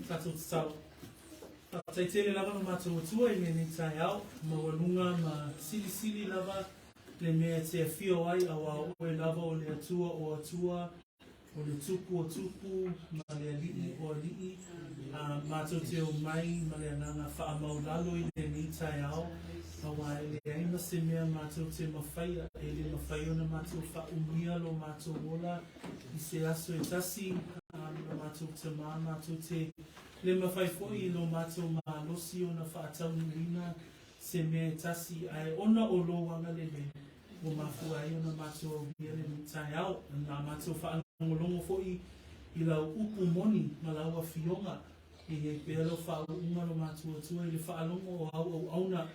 Tatou tatalo. Faafetai tele lava lo matou Atua i lenei taeao, maualuga ma silisili lava le mea e te afio ai auā o oe lava o le Atua o Atua, o le Tupu o Tupu ma le Alii o Alii. A matou te omai ma le agaga faamaulalo i lenei taeao, auā e leai ma se mea matou te mafaia, e le mafai ona matou faaumia lo matou ola i se aso e tasi, a lo matou tamā matou te le mafai foi i lo matou malosi ona faataunuuina se mea e tasi, ae ona o lou agalelei ua mafua ai ona matou aulia lenei taeao. Na matou faalogologo foi i lau upu moni ma lau afioga, e i ai pea lau faauuga lo matou Atua i le faalogo o au auauna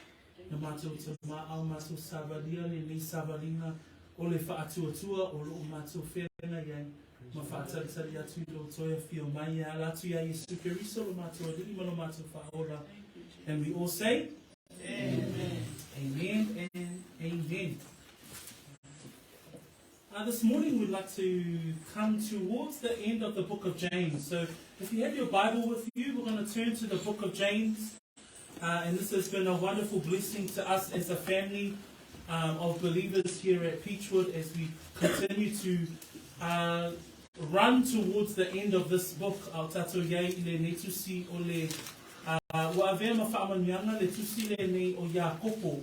na matou tamā ao matou savalia lenei savaliga o le faatuatua o loo matou feagai ai ma faatalitali atu i lou toe afio mai e ala atu iā Iesu Keriso lo matou Alii ma lo matou Faaola. And we all say, Amen. Amen and amen. This morning we'd like to come towards the end of the book of James. So if you have your Bible with you, we're going to turn to the book of James. And this has been a wonderful blessing to us as a family of believers here at Peachwood as we continue to run towards the end of this book. Ao tatou iai i lenei tusi o le ua avea ma faamanuiaga le tusi lenei o Iakopo.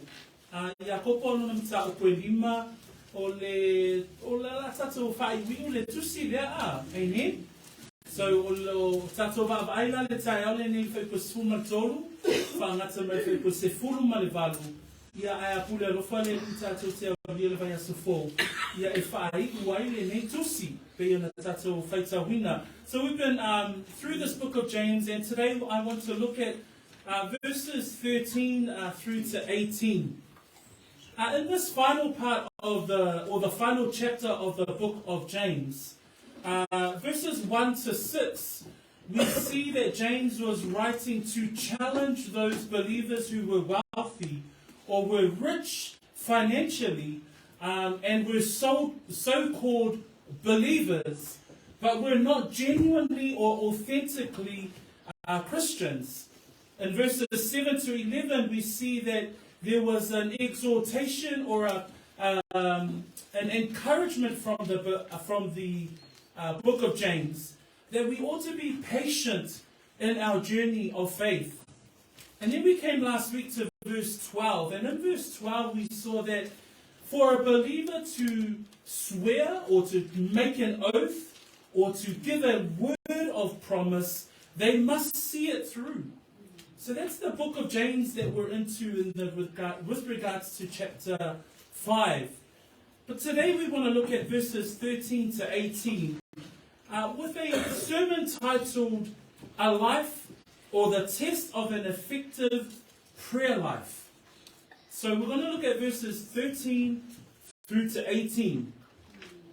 Iakopo lona mataupu e lima o le o le la tatou faaiuiu le tusi lea a. Amen. So o lo tatou vaavaai la le taeao lenei i fuaiupu 13, faagata mai fuaiupu 18, ia ae a pule alofa le Alii tatou te aulia le vaiaso fou, ia e faaiu ai lenei tusi pei ona tatou faitauina. So we've been um, through this book of James and today I want to look at verses 13 through to 18. In this final part of the, or the final chapter of the book of James, verses 1 to 6, we see that James was writing to challenge those believers who were wealthy or were rich financially and were so, so-called believers, but were not genuinely or authentically Christians. In verses 7 to 11, we see that there was an exhortation or a, an encouragement from the, from the book of James that we ought to be patient in our journey of faith. And then we came last week to verse 12, and in verse 12 we saw that for a believer to swear or to make an oath or to give a word of promise, they must see it through. So that's the book of James that we're into in the regard, with regards to chapter 5. But today we want to look at verses 13 to 18 with a sermon titled A Life or the Test of an Effective Prayer Life. So we're going to look at verses 13 through to 18.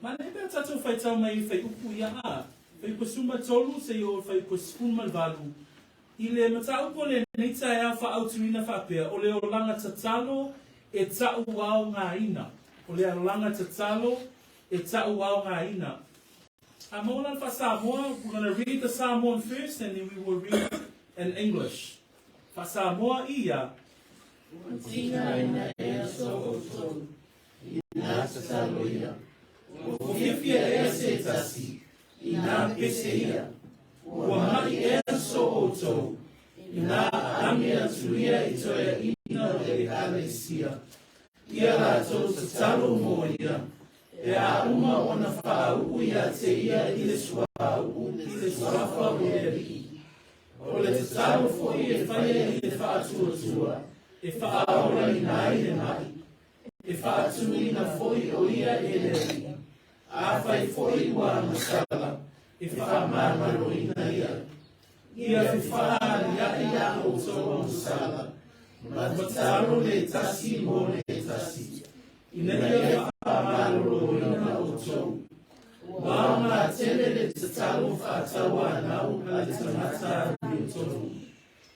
Ma le pea tatou faitau mai i fuaiupu ia a, fuaiupu 13 seia oo i fuaiupu 18. I le mataupu o lenei taeao faaautuina faapea, o le olaga tatalo e taʻuaogaina. O le olaga tatalo e taʻuaogaina. A maua la le faa-Samoa, we're going to read the Samoan first and then we will read in English. Faa-Samoa ia. Ua tigaina ea so outou, inā tatalo ia. Ua fiafia ea se tasi, inā pese ia. Ua maʻi ea so outou, inā aami atu ia i toeaina o le ekalesia. Ia latou tatalo mo ia, pe a uma ona faauu ia te ia i le suauu i le suafa o le Alii. O le tatalo foi e faia i le faatuatua, e faaolaina ai le maʻi, e faatuina foi o ia e le Alii. Afai foi ua agasala, e faamagaloina ia. Ia fefaaliaʻi a outou agasala, ma tatalo le tasi mo le tasi, ina ia faamaloloina outou. Ua aoga tele le tatalo faatauanau a le tagata amiotonu.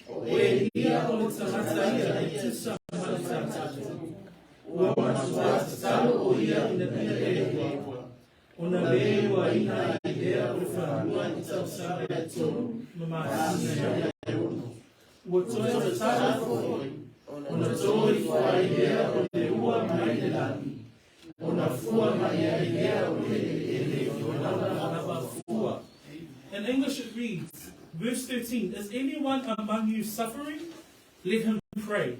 O Elia o le tagata ia e tusa ma le tatou. Ua matua tatalo o ia ina ia le Atua, ona le luaina ai lea. lea o le fanua i tausaga e tolu ma masina e ono. Ua toe tatalo foi, ona to ifo ai lea o le ua mai le lagi, ona fua mai ai lea o le eleele i ona lava fua. In English it reads, verse 13, Is anyone among you suffering? Let him pray.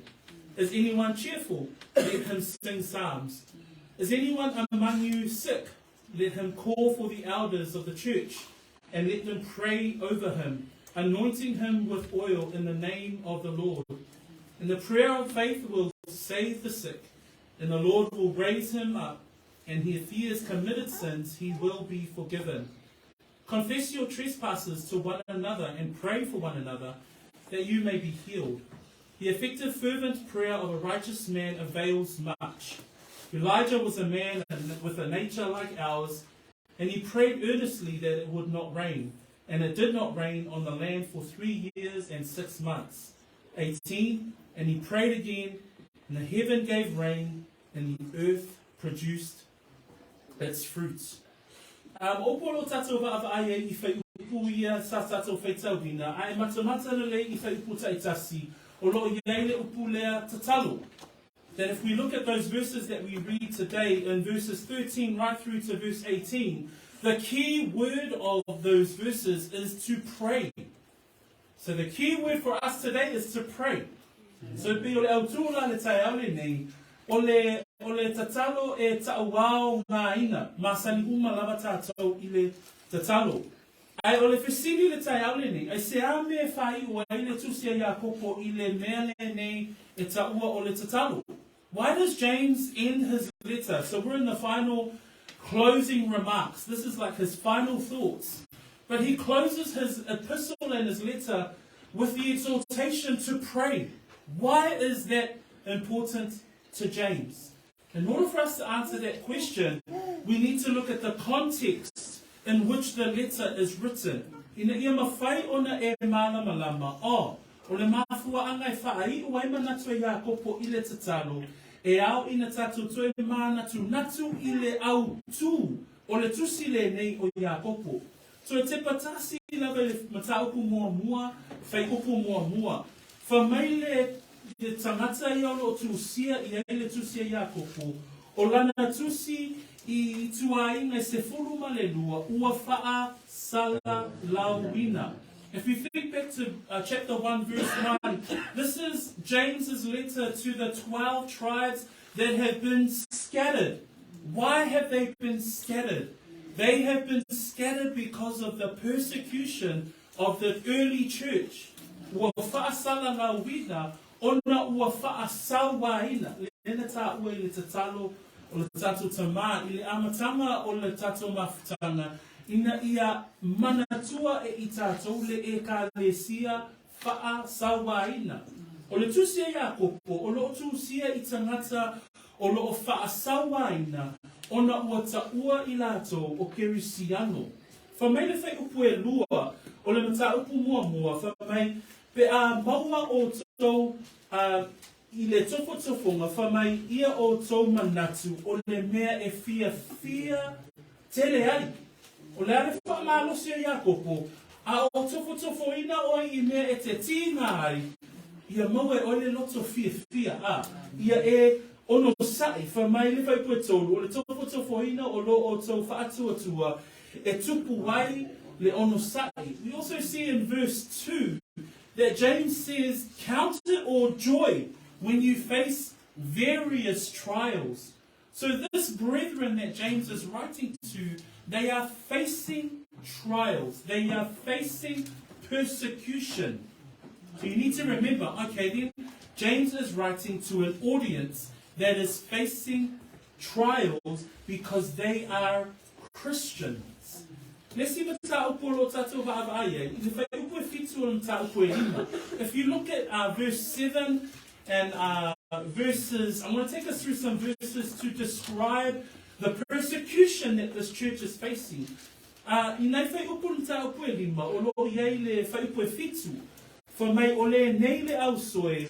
Is anyone cheerful? Let him sing psalms. Is anyone among you sick? Let him call for the elders of the church and let them pray over him, anointing him with oil in the name of the Lord. And the prayer of faith will save the sick, and the Lord will raise him up, and if he has committed sins, he will be forgiven. Confess your trespasses to one another and pray for one another that you may be healed. The effective, fervent prayer of a righteous man avails much. Elijah was a man with a nature like ours, and he prayed earnestly that it would not rain. And it did not rain on the land for 3 years and 6 months. 18. And he prayed again, and the heaven gave rain, and the earth produced its fruits. O polo tātou vaavaai ai i whaiupu ia sa tātou whaitauina, a e matamata lelei i whaiupu taitasi, o lo o iai le upu lea tatalo. That if we look at those verses that we read today, in verses 13 right through to verse 18, the key word of those verses is to pray. So the key word for us today is to pray. So pe o le autū la le taeao lenei, o le tatalo e ta'auao ngā ina, masani uma lava tātou i le tatalo. Ae o le fesili le taeao lenei, ai se a me whai o ai le tusi a Iakopo i le mea lenei e taua o le tatalo. Why does James end his letter? So we're in the final closing remarks. This is like his final thoughts. But he closes his epistle and his letter with the exhortation to pray. Why is that important to James? In order for us to answer that question, we need to look at the context in which the letter is written. Ina ia mawhai ona e mālamalama, o, o le mafuaanga e whaai o ai manatu e Iakopo i le tatalo, e ao ina tātou toe mānatunatu i le au tū o le tusi lenei o Iakopo. So e te patasi lava le mataupu muamua, whaiupu muamua. Wha mai le tangata ia o lo tusia i ai le tusi a Iakopo, o lana tusi i tuainga i 12, ua whaa sala lauina. If we think back to chapter 1, verse 1, this is James's letter to the 12 tribes that have been scattered. Why have they been scattered? They have been scattered because of the persecution of the early church. Ua whaasala lauina, ona ua whaasawaina. Lena tā ua i le tatalo o le tātou tamā, i le amatanga o le tātou mafutanga, ina ia manatua e i tātou le e ka lesia whaasawaina. O le tusi a Iakopo, o lo o tusia i tangata o lo o whaasawaina, ona ua taua i lātou o Kerisiano. Wha mai le whai upu e lua, o le mata upu muamua, wha mai pe a maua o tau i le tofotofonga, wha mai ia o tau manatu o le mea e fia fia tele ai. O le are wha malosi a Iakopo, a o tofotofo ina oi i mea e te tīnga ai, ia mau e oi le loto fia fia a, ia e ono sa'i, wha mai le whai pue tolu, o le tofotofo ina o lo o tau whaatuatua, e tupu ai le ono sa'i. We also see in verse 2 that James says, "Count it all joy when you face various trials." So this brethren that James is writing to, they are facing trials. They are facing persecution. So you need to remember, okay, then James is writing to an audience that is facing trials because they are Christians. Le si mataupu o lo tātou vaavaai ai, i le whaiupu e 7 o le mataupu e 5. If you look at verse 7 and verses, I'm going to take us through some verses to describe the persecution that this church is facing. I nei whaiupu le mataupu e 5, o lo iai le whaiupu e 7, wha mai o le nei le au soe,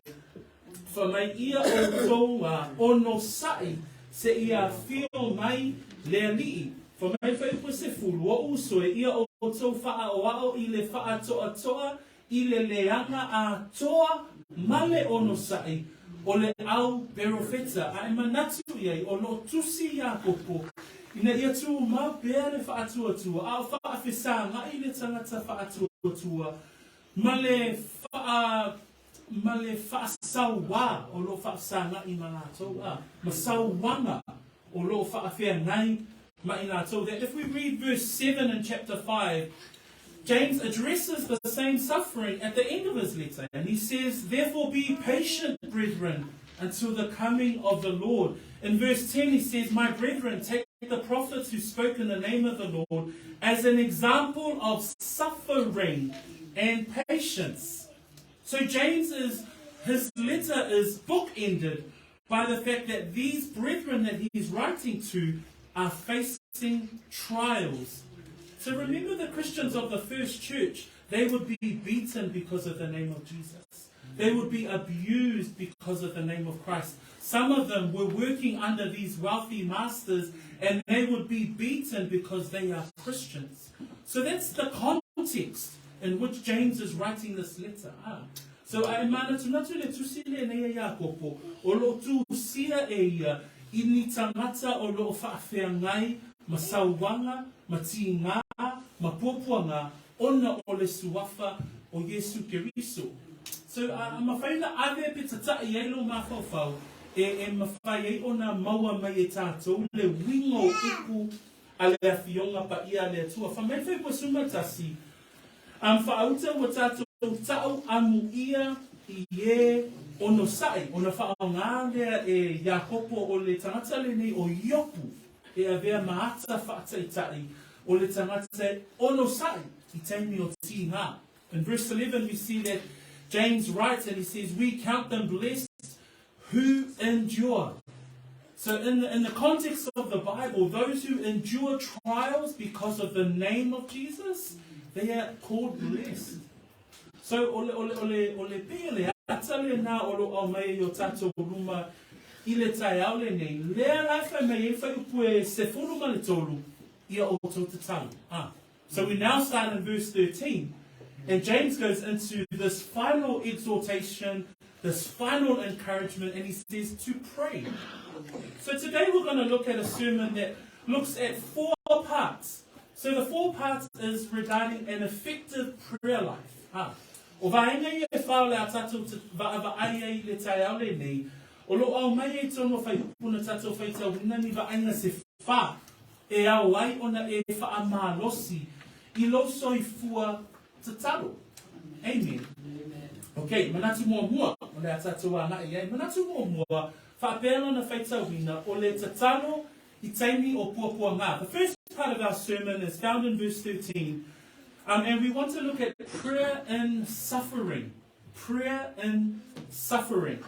wha mai ia o tau ono sa'i se ia whio mai le alii. Fai mai fuaiupu 10, O'u uso e, ia outou faaoao i le faatoatoa i le leaga atoa ma le onosai o le au perofeta, a e manatu i ai o lo o tusi Iakopo ina ia tumau pea le faatuatua, a o faafesagaʻi le tagata faatuatua ma le faa ma le faasauā o lo o faafesagaʻi ma latou, a ma sauaga o lo o faafeagai ma i latou. That if we read verse 7 in chapter 5, James addresses the same suffering at the end of his letter. And he says, Therefore be patient, brethren, until the coming of the Lord. In verse 10, he says, My brethren, take the prophets who spoke in the name of the Lord as an example of suffering and patience. So James is, his letter is bookended by the fact that these brethren that he's writing to are facing trials. So remember the Christians of the first church, they would be beaten because of the name of Jesus. They would be abused because of the name of Christ. Some of them were working under these wealthy masters and they would be beaten because they are Christians. So that's the context in which James is writing this letter. Ah. So a e manatunatu le tusi lenei a Iakopo, o lo o tusia e ia i ni tagata o lo o faafeagai ma sauaga, ma tigā, ma puapuaga, ona o le suafa o Iesu Keriso. So a mafai ona ave pe tataʻi ai lou mafaufau e e mafai ai ona maua mai e tatou le uiga o upu a le Afioga Paia a le Atua. Fai mai le Fuaiupu 11, Am faauta ua tatou ta'u amuia i e onosai, ona faaaogā lea e Iakopo o le tagata lenei o Iopu e avea ma ata faataitaʻi o le tagata e onosai i taimi o tigā. In verse 11 we see that James writes and he says, We count them blessed who endure. So in the, in the context of the Bible, those who endure trials because of the name of Jesus, they are called blessed. So o le, o le, o le, o le pei o le ata lenā o lo o aumai ai i o tatou luma i le taeao lenei, lea la e fai mai ai le fuaiupu e 13, ia outou tatalo. Ah. So we now start in verse 13. And James goes into this final exhortation, this final encouragement, and he says to pray. So today we're going to look at a sermon that looks at four parts. So the four parts is regarding an effective prayer life. Ah. O vaega ia e whā o le a tatou te vaavaai ai i le taeao lenei, o lo o aumai ai tonu o whaiupu na tatou faitauina ni vaaiga se whā e ao ai ona e faamalosi i lou soifua tatalo. Amen. Ok, manatu muamua, o le a tatou agai ai. Manatu muamua, faapea lona faitauina, o le tatalo i taimi o puapuaga. The first part of our sermon is found in verse 13, and we want to look at prayer in suffering. Prayer in suffering.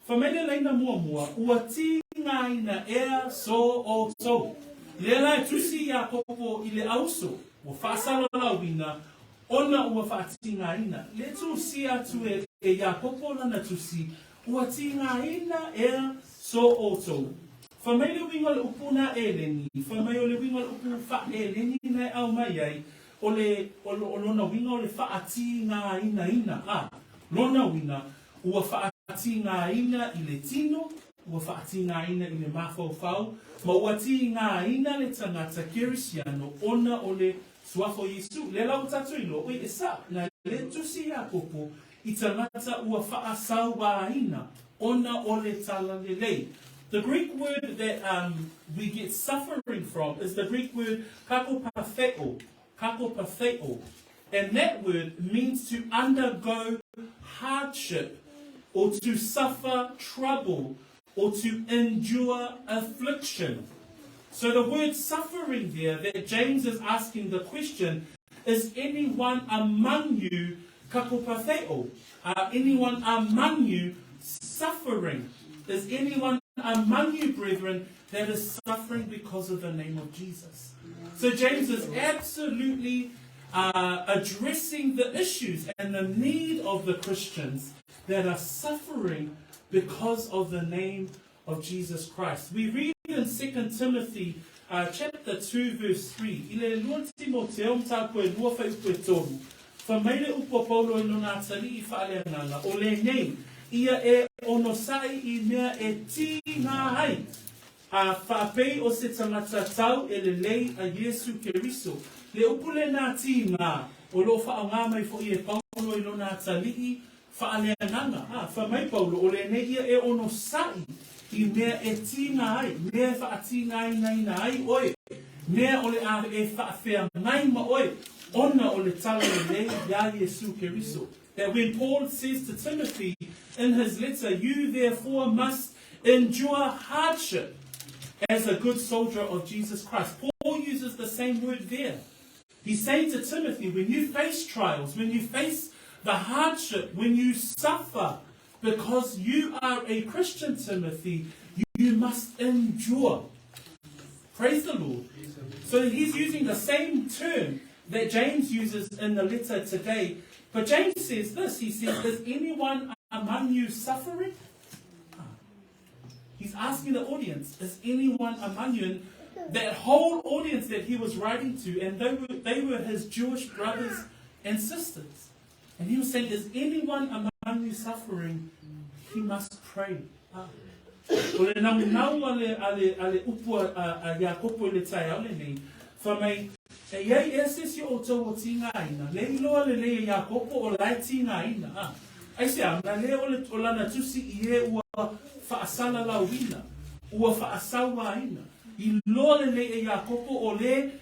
Fai mai le laina muamua, ua tigaina ea so outou. Lea la e tusi Iakopo i le auso, ua faasalalauina, ona ua faatigaina. Le tusia atu e e Iakopo lana tusi, ua tigaina ea so outou. Fai mai le uiga o le upu na Eleni, fai mai o le uiga o le upu faa-Eleni na e aumai ai, o le, o, o lona uiga o le faatigainaina, a, lona uiga, Ua faatigaina i le tino, ua faatigaina i le mafaufau, ma ua tigaina le tagata Kerisiano ona o le Suafa o Iesu. Lea la ua tatou iloa, oi e sa'o, na le tusi Iakopo i tagata ua faasauāina ona o le Talalelei. The Greek word that um, we get suffering from is the Greek word kakopatheo, kakopatheo. And that word means to undergo hardship or to suffer trouble or to endure affliction. So the word suffering there that James is asking the question is anyone among you kakopatheo? Are anyone among you suffering? Is anyone among you, brethren, that is suffering because of the name of Jesus? So James is absolutely addressing the issues and the need of the Christians that are suffering because of the name of Jesus Christ. We read in 2 Timothy chapter chapter 2 verse 3, i le lua Timoteo mataupu e lua fuaiupu e tolu, fai mai le upu a Paulo i lona atalii faaleagaga, o lenei, ia e onosai i mea e tīngā ai, a faapei o se tagata tau e lelei a Iesu Keriso. Le upu lenā tīngā, o lo o faaaogā mai foʻi e Paulo i lona atalii faaleagaga. A, fai mai Paulo, o lenei ia e onosai i mea e tīngā ai, mea e faatīngāinaina ai oe, mea o le a e faafeagai ma oe, ona o le tala lelei iā Iesu Keriso. That when Paul says to Timothy in his letter, you therefore must endure hardship as a good soldier of Jesus Christ. Paul uses the same word there. He's saying to Timothy, when you face trials, when you face the hardship, when you suffer, because you are a Christian, Timothy, you must endure. Praise the Lord. So he's using the same term that James uses in the letter today. But James says this he says, Is anyone among you suffering? He's asking the audience, Is anyone among you? And that whole audience that he was writing to, and they were, they were his Jewish brothers and sisters. And he was saying, Is anyone among you suffering? He must pray. Ah. O le naunau a le, a le, a le upu a, a, a Iakopo i le taeao lenei, fai mai, e iai ea se isi o outou o tīngāina, le iloa lelei e Iakopo o la e tīngāina, a. Aisea, na le o le o lana tusi i e ua faasalalauina, ua faasauāina. Iloa lelei e Iakopo o le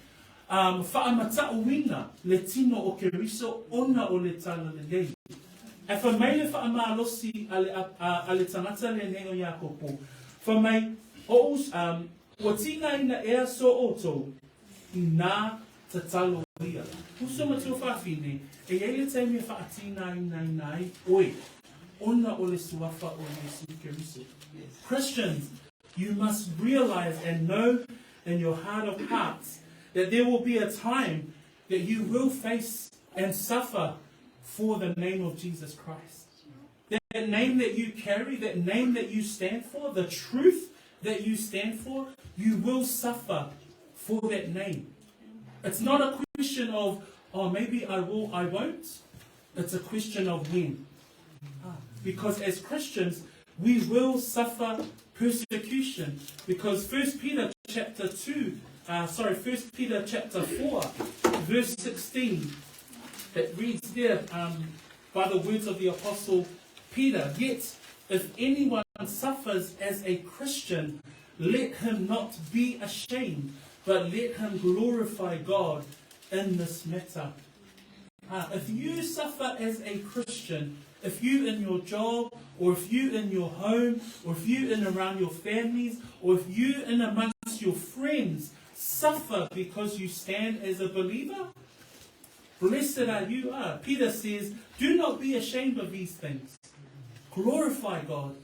um, faamatauina le tino o Keriso ona o le talalelei. Ae fai mai le faamalosi a le, a, a le tagata lenei o Iakopo, fai mai, Oʻu, um, ua tīngāina ea so outou inā tatalo ia. Uso ma tuafafine, e iai le taimi e faatīngāinaina ai oe ona o le suafa o Iesu Keriso. Christians, you must realize and know in your heart of hearts that there will be a time that you will face and suffer for the name of Jesus Christ. That name that you carry, that name that you stand for, the truth that you stand for, you will suffer for that name. It's not a question of, oh, maybe I will, I won't. It's a question of when. Because as Christians, we will suffer persecution. Because 1 Peter chapter 2, sorry, 1 Peter chapter 4, verse 16, it reads there by the words of the apostle Peter, Yet if anyone suffers as a Christian, let him not be ashamed, but let him glorify God in this matter. If you suffer as a Christian, if you in your job, or if you in your home, or if you in around your families, or if you in amongst your friends suffer because you stand as a believer, blessed are you are. Peter says, do not be ashamed of these things. Glorify God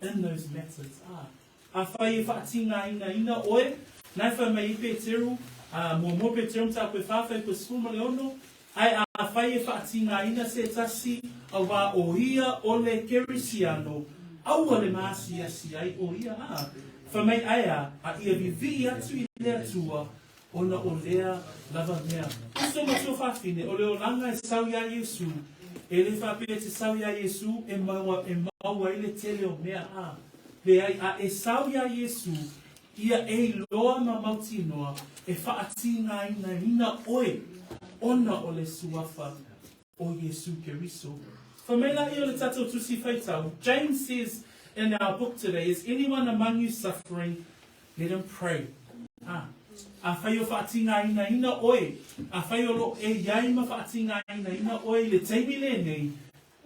in those matters. Ah. Afai e faatīngāinaina oe, nā e whai mai i Peteru, ā, muamua Peteru mataupu e whā, fuaiupu e 16, ae afai e faatīngāina se tasi, auā o ia o le Kerisiano, aua le maasiasi ai o ia, ā, whai mai ae a, a ia vivii atu i le Atua, ona o lea lava mea. Uso matua fafine, o le olaga e sau iā Iesu, e le faapea e te sau iā Iesu e maua, e mau ai le tele o mea, ā, leai, a e sau iā Iesu, ia e iloa ma mautinoa e faatīngāinaina oe ona o le suafa o Iesu Keriso. Fai mai laia o le tatou tusi faitau, James says in our book today, is anyone among you suffering? Let him pray. Ah. Afai o faatīngāinaina oe, afai o lo e iai ma faatīngāinaina oe i le taimi lenei,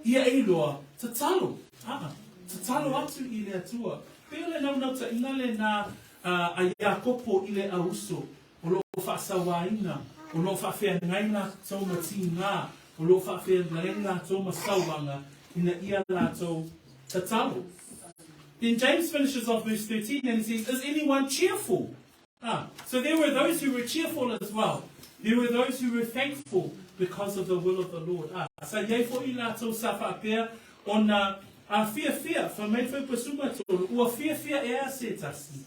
ia e iloa, tatalo, ah, tatalo atu i le Atua. Pei o le naunautaiga lenā a Iakopo i le auso, o lo o faasauāina, o lo o faafeagai latou ma tīgā, o lo o faafeagai latou ma sauaga, ina ia latou tatalo. Then James finishes off verse 13 and he says, Is anyone cheerful? Ah, so there were those who were cheerful as well. There were those who were thankful because of the will of the Lord. Ah, sa iai foʻi latou sa faapea ona a fiafia, fai mai le fuaiupu e 13, ua fiafia ea se tasi.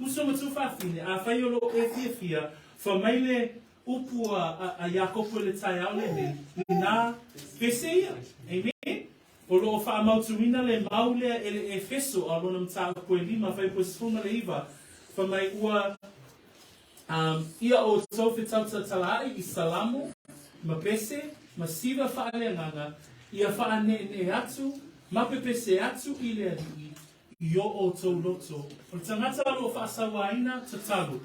Uso ma tuafafine, afai o lo o e fiafia, fai mai le upu a, a, a Iakopo i le taeao lenei, inā pese ia. Amen? O lo o faamautuina le mau lea e le Efeso a lona mataupu e 5, fuaiupu e 19, fai mai ua um, ia outou fetautatalaa'i i salamo, ma pese, ma siva faaleagaga, ia faaneenee atu, ma pepese atu i le Alii, i o outou loto. O le tagata o lo o faasauaina, tatalo.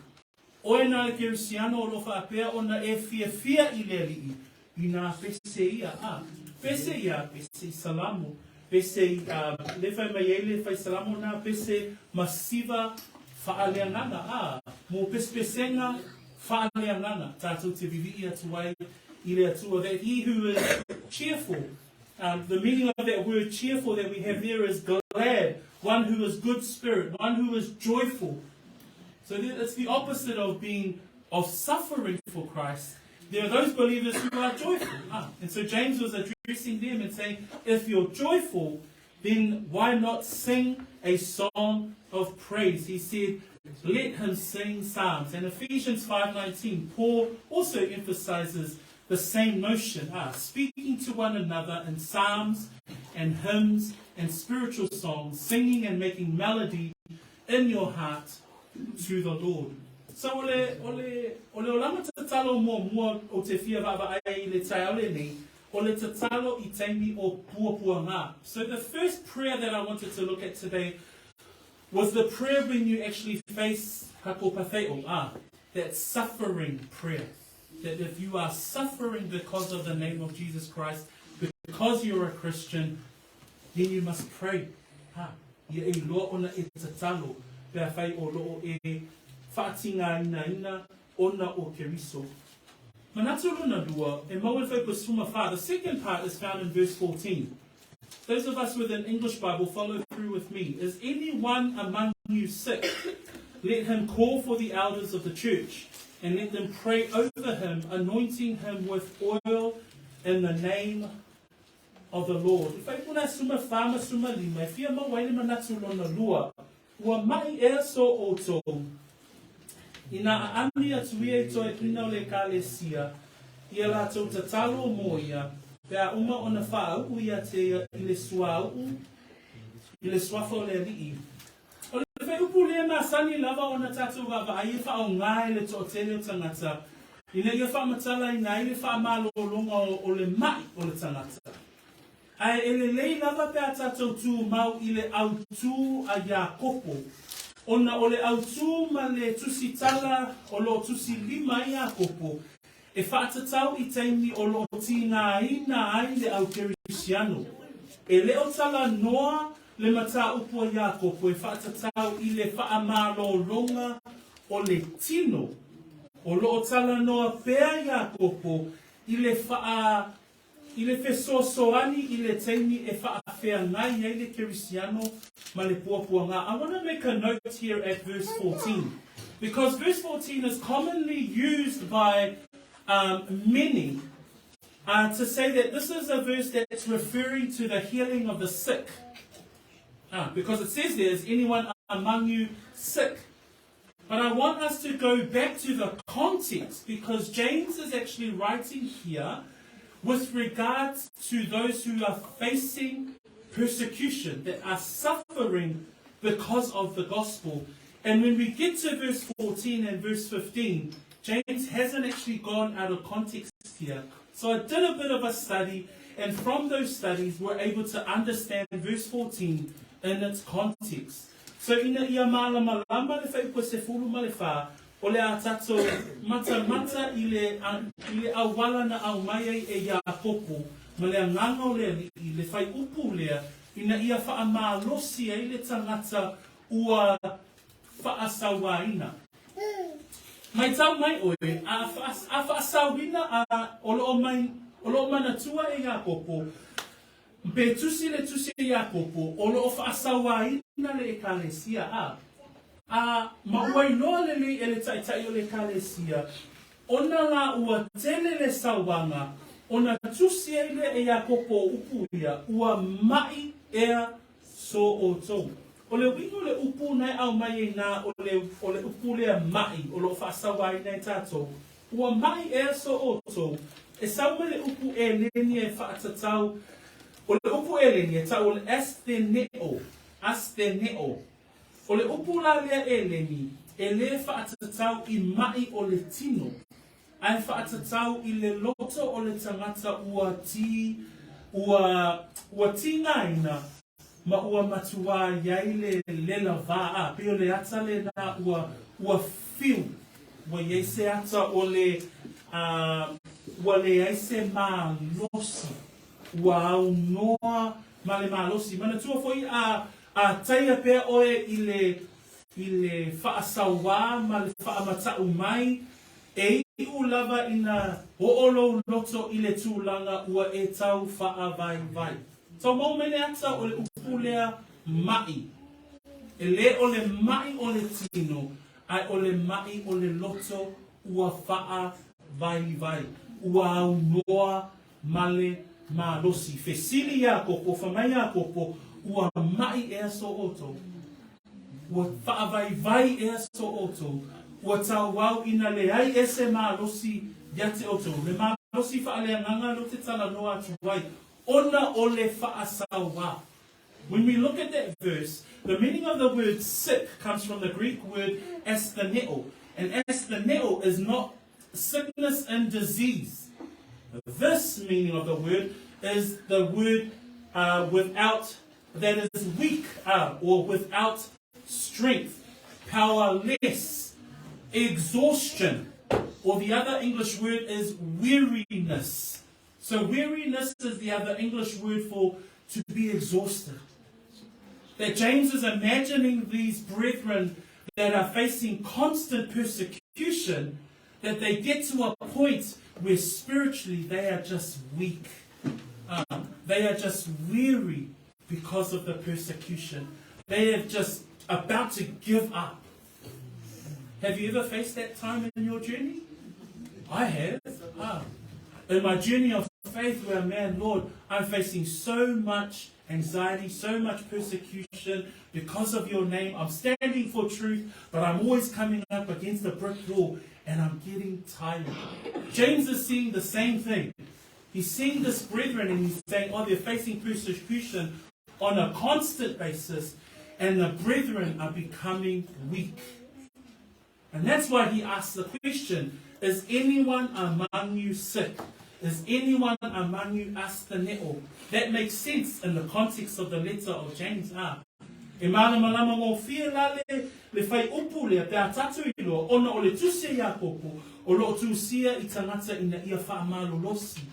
Oe na le Kerisiano o lo o faapea ona e fiafia i le Alii, inā pese ia, a. Pese ia, pese i Salamo, pese i, a, le fai mai ai le fai Salamo na, pese ma siva faaleagaga, a, mo pesepesega faaleagaga, tātou te vivii atu ai i le Atua, that he who is cheerful, the meaning of that word cheerful that we have there is glad, one who is good spirit, one who is joyful. So it's the opposite of being of suffering for Christ. There are those believers who are joyful. And so James was addressing them and saying, if you're joyful, then why not sing a song of praise? He said, let him sing psalms. And Ephesians 5:19, Paul also emphasizes the same notion, speaking to one another in psalms and hymns and spiritual songs, singing and making melody in your heart to the Lord. So o le, o le, o le olaga tatalo muamua o te fia vaavaai i le taeao lenei, o le tatalo i taimi o puapuaga. So the first prayer that I wanted to look at today was the prayer when you actually face kakopatheo, that suffering prayer. That if you are suffering because of the name of Jesus Christ, because you're a Christian, then you must pray. Ha, ia e iloa ona e tatalo, pe afai o lo o e faatigāinaina ona o Keriso. Manatu lona lua, e maua i le fuaiupu 14. The second part is found in verse 14. Those of us with an English Bible, follow through with me. Is anyone among you sick? Let him call for the elders of the church, and let them pray over him, anointing him with oil in the name of the Lord. I fuaiupu 14 ma 15, e fia maua ai le manatu lona lua, ua ma'i ea so outou, inā aami atu ia i toeaina o le Ekalesia, ia latou tatalo mo ia, pe a uma ona faauu ia te ia i le suauu, i le suafa o le Alii. O le fuaiupu lea masani lava ona tatou vaavaai e faaaoga e le toatele o tagata ina ia faamatalaina ai le faamalologa o le ma'i o le tagata. Ae e lelei lava pe a tatou tumau i le autū a Iakopo, ona o le autū ma le tusitala o lo o tusilima ai Iakopo, e faatatau i taimi o lo o tigāina ai le au Kerisiano. E le o talanoa le mataupu a Iakopo e faatatau i le faamalologa o le tino. O lo o talanoa pea Iakopo i le faa I le fesoasoani i le taimi e faafeagai ai le Kerisiano ma le puapuaga. I want to make a note here at verse 14, because verse 14 is commonly used by many to say that this is a verse that's referring to the healing of the sick. Because it says there, is anyone among you sick? But I want us to go back to the context, because James is actually writing here with regards to those who are facing persecution, that are suffering because of the gospel. And when we get to verse 14 and verse 15, James hasn't actually gone out of context here. So I did a bit of a study, and from those studies, we're able to understand verse 14 in its context. So ina ia mālamalama le fuaiupu 14, o le a tatou matamata i le, i le auala na aumai ai e Iakopo ma le agaga o le Alii, le fuaiupu lea, ina ia faamalosi ai le tagata ua faasauaina. Maitau mai oe, a, a faasauina a o lo o mai, o lo o manatua e Iakopo, Pe tusi le tusi a Iakopo, o lo o faasauaina le Ekalesia, a, a ma ua iloa lelei e le Taitai o le Ekalesia, ona la ua tele le sauaga, ona tusi ai lea e Iakopo o upu ia, ua ma'i ea so outou. O le uiga o le upu na e aumai ai ina o le, o le upu lea maʻi o lo o faasauaina e tatou, ua maʻi ea so outou? E sau mai le upu Eleni e faatatau, o le upu Eleni e tau o le astheneo, astheneo. O le upu la lea Eleni, e lē faatatau i maʻi o le tino, ae faatatau i le loto o le tagata ua ti, ua, ua tigaina ma ua matuā i ai le lela vā, a, pei o le ata lena ua, ua fiu, ua i ai se ata o le, a, ua leai se malosi, ua aunoa ma le malosi. Manatua foi a, a taia pea oe i le, i le faasauā ma le faamataʻu mai, e iʻu lava ina oo lou loto i le tulaga ua e tau faavaivai. Tau mau mai le ata o le upu lea maʻi. E lē o le maʻi o le tino, ae o le maʻi o le loto ua faavaivai, ua aunoa ma le malosi. Fesili Iakopo, fai mai Iakopo, Ua maʻi ea so outou? Ua faavaivai ea so outou? Ua tauau ina leai e se malosi ia te outou? Le malosi faaleagaga lea ou te talanoa atu ai, ona o le faasauā. When we look at that verse, the meaning of the word sick comes from the Greek word astheneo. And astheneo is not sickness and disease. This meaning of the word is the word uh, without, that is weak uh, or without strength, powerless, exhaustion, or the other English word is weariness. So weariness is the other English word for to be exhausted. That James is imagining these brethren that are facing constant persecution, that they get to a point where spiritually they are just weak. Um, they are just weary because of the persecution. They are just about to give up. Have you ever faced that time in your journey? I have. Ah. In my journey of faith where, man, Lord, I'm facing so much anxiety, so much persecution because of your name. I'm standing for truth, but I'm always coming up against the brick wall and I'm getting tired. James is seeing the same thing. He's seeing this brethren and he's saying, oh, they're facing persecution on a constant basis, and the brethren are becoming weak. And that's why he asks the question Is anyone among you sick? Is anyone among you astheneo? That makes sense in the context of the letter of James. Ah. E mālamalama gofie la le, le whaiupu lea pe a tātou iloa, ona o le tusi a Iakopo, o loo tusia i tagata ina ia faamalolosi.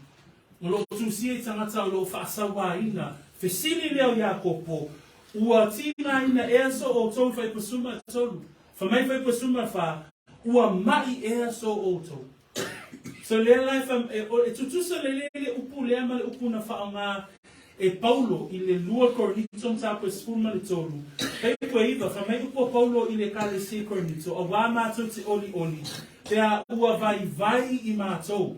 O loo tusia i tagata o loo faasauāina. Fesili lea o Iakopo, Ua tigaina ea so outou faipasuma tolu? Fai mai faipasuma fa, Ua maʻi ea so outou? So lea la e fai, e, e tutusa lelei le upu lea ma le upu na faaaoga e Paulo i le lua Korinito mataupu e 13, pei koe iva, fai mai upu a Paulo i le Ekalesia i Korinito, auā mātou te olioli, pe a ua vaivai i mātou.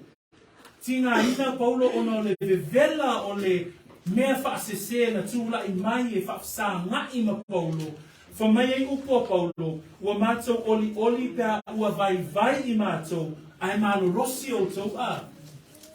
Tigaina Paulo ona o le vevela o le mea faasesē na tulaʻi mai e faafesagaʻi ma Paulo. Fai mai ai upu a Paulo, Ua mātou olioli pe a ua vaivai i mātou, ae malolosi outou a.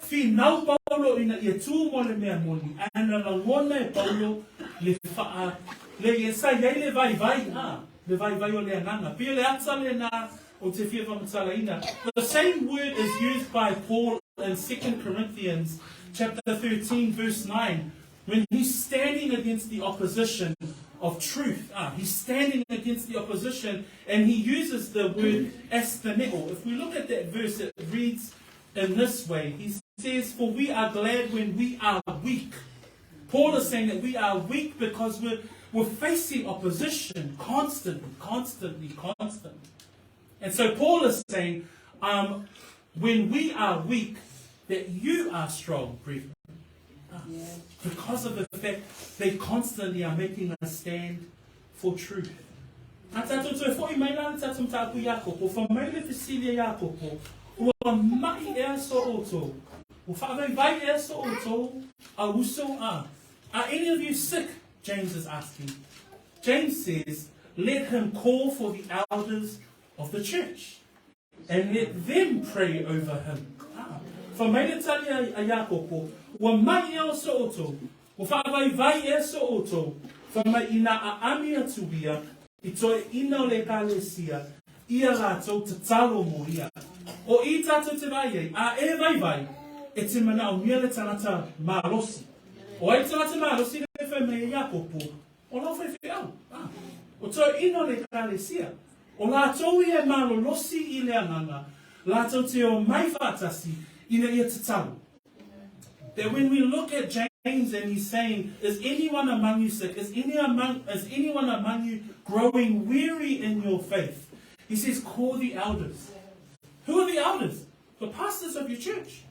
Finau Paulo ina ia tū mo le mea moni, ae na lagona e Paulo le faa, le ia sa i ai le vaivai a, le vaivai o le agaga. Pei o le ata lena Ou te fia whakamatalaina. The same word is used by Paul in 2 Corinthians chapter 13 verse 9 when he's standing against the opposition of truth. Ah, he's standing against the opposition and he uses the word astheneo. If we look at that verse, it reads in this way. He says, For we are glad when we are weak. Paul is saying that we are weak because we're, we're facing opposition constantly, constantly, constantly. And so Paul is saying, um, when we are weak, that you are strong, brethren. Ah, because of the fact they constantly are making a stand for truth. A tātou toe foʻi mai la le tātou mataupu Iakopo, fai mai le fesili a Iakopo, ua maʻi ea so outou? Ua faavaivai ea so outou au uso? A, are any of you sick? James is asking. James says, let him call for the elders of the church and let them pray over him. Ah. Fa mai le tali a, a Iakopo, ua maʻi ea so outou, ua faavaivai ea so outou, fa mai ina aami atu ia, i toeaina o le Ekalesia, ia latou tatalo mo ia. O i tatou te vaai ai, a e vaivai, e te manaomia le tagata malosi. O ai le tagata malosi le fai mai e Iakopo, O lau faifeau, a, o toeaina o le Ekalesia, o latou ia e malolosi i le agaga, latou te omai faatasi ina ia tatalo. That when we look at James and he's saying, Is anyone among you sick? Is, any among, is anyone among you growing weary in your faith? He says, Call the elders. Who are the elders? The pastors of your church.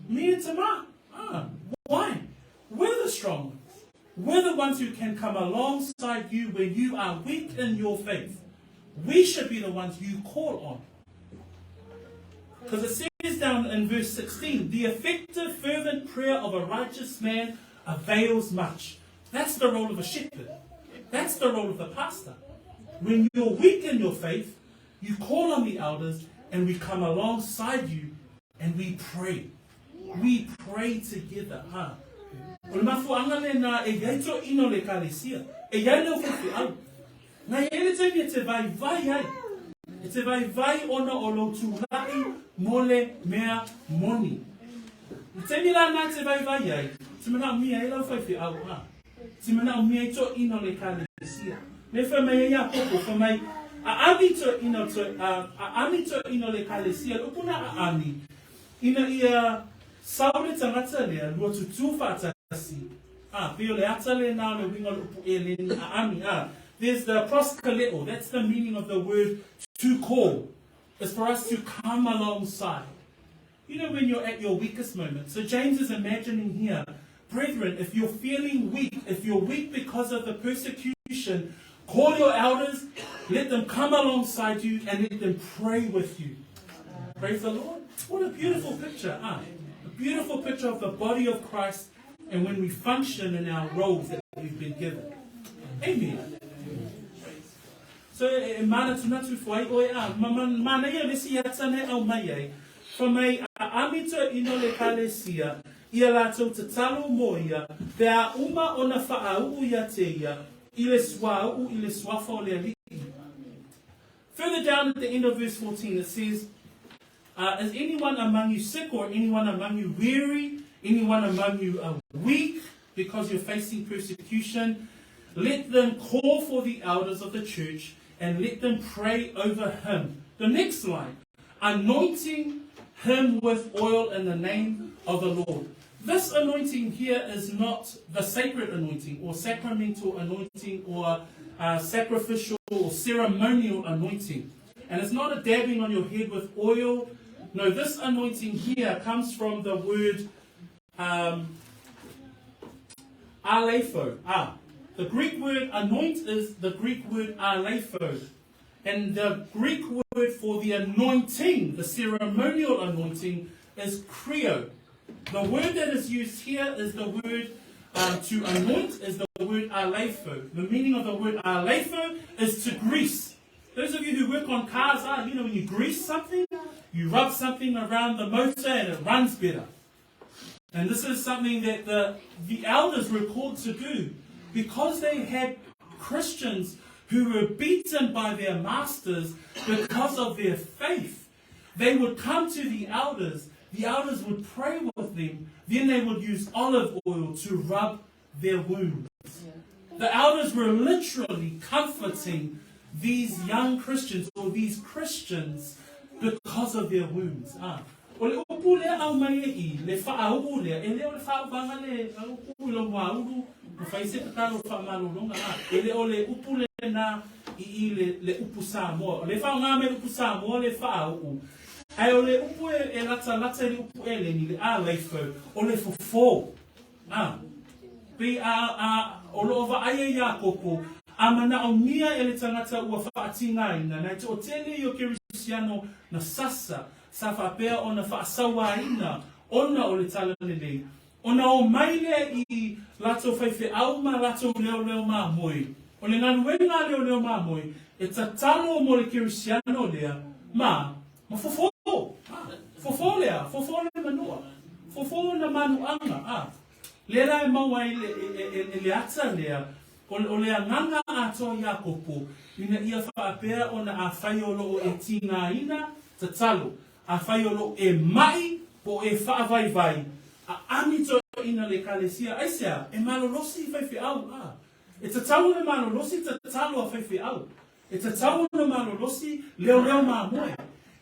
Me and Tamar. Ah, why? We're the strong ones. We're the ones who can come alongside you when you are weak in your faith. We should be the ones you call on. Because it says down in verse 16, the effective, fervent prayer of a righteous man avails much. That's the role of a shepherd. That's the role of the pastor. When you're weak in your faith, you call on the elders and we come alongside you and we pray. We pray together, huh? O le mafuaanga lena e iai toeaina o le Ekalesia, e iai le faifeau. Na iai le taimi e te vaivai ai, e te vaivai ona o lou tula'i mo le mea moni. I le taimi la na e te vaivai ai, te manaomia ai lau faifeau, ha? Te manaomia ai toeaina o le Ekalesia. Me fai mai ai Iakopo, fai mai, Aami toeaina o toe, a, aami toeaina o le Ekalesia, le upu na aami, ina ia sau le tagata lea, lua tutū faatasi, a, pei o le ata lena o le uiga o le upu eleni, aami, a. There's the proskaleo, that's the meaning of the word to call, is for us to come alongside. You know, when you're at your weakest moment. So James is imagining here, brethren, if you're feeling weak, if you're weak because of the persecution, call your elders, let them come alongside you and let them pray with you. Praise the Lord. What a beautiful picture, huh? A beautiful picture of the body of Christ and when we function in our roles that we've been given. Amen. So e manatunatu fo ai oe a ma ma manaia le isi ata nei au mai ai, fa mai a ami toeaina o le Ekalesia ia latou tatalo mo ia pe a uma ona faauu ia te ia i le suauu i le suafa o le Alii. Further down at the end of verse 14 it says, uh, Is anyone among you sick or anyone among you weary? Anyone among you uh, weak because you're facing persecution? Let them call for the elders of the church and let them pray over him. The next line, anointing him with oil in the name of the Lord. This anointing here is not the sacred anointing or sacramental anointing or sacrificial or ceremonial anointing. And it's not a dabbing on your head with oil. No, this anointing here comes from the word um, aleipho. Ah, the Greek word anoint is the Greek word aleipho. And the Greek word for the anointing, the ceremonial anointing, is chrio. The word that is used here is the word to anoint, is the word aleipho. The meaning of the word aleipho is to grease. Those of you who work on cars, ah, you know, when you grease something, you rub something around the motor and it runs better. And this is something that the, the elders were called to do because they had Christians who were beaten by their masters because of their faith. They would come to the elders, the elders would pray with them, then they would use olive oil to rub their wounds. Yeah. The elders were literally comforting these young Christians or these Christians because of their wounds. Ah. O le upu lea au mai e i, le whaauu lea, e le o le whauvanga le upu i lo wauru, o whaise tatalo whaamalolonga, ah. E le o le upu le na i i le, le upu Samoa. O le whaonga me upu Samoa le whaauu. Ae o le upu e, e lata lata i le upu eleni, le a leifau, o le fofo. A, pei a, a, o loo vaai e Iakopo, a manaomia e le tagata ua faatigaina, na e toatele i o Kerisiano na sasa, sa faapea ona faasauaina ona o le talalelei, ona omai lea i latou faifeau ma latou leoleo mamoe. O le galuega a leoleo mamoe e tatalo mo le kerisiano lea ma ma fofo. A, fofo lea, fofo le manua, fofo ona manuaga, a. Lea la e maua ai le, e, e, e, le ata lea, o, o le agaga atoa Iakopo, ina ia faapea ona afai o lo o e tigaina, tatalo, afai o lo o e maʻi po o e faavaivai, aami toeaiina le Ekalesia, aisea? E malolosi i faifeau, a. E tatau ona malolosi tatalo a faifeau. E tatau ona malolosi leoleo mamoe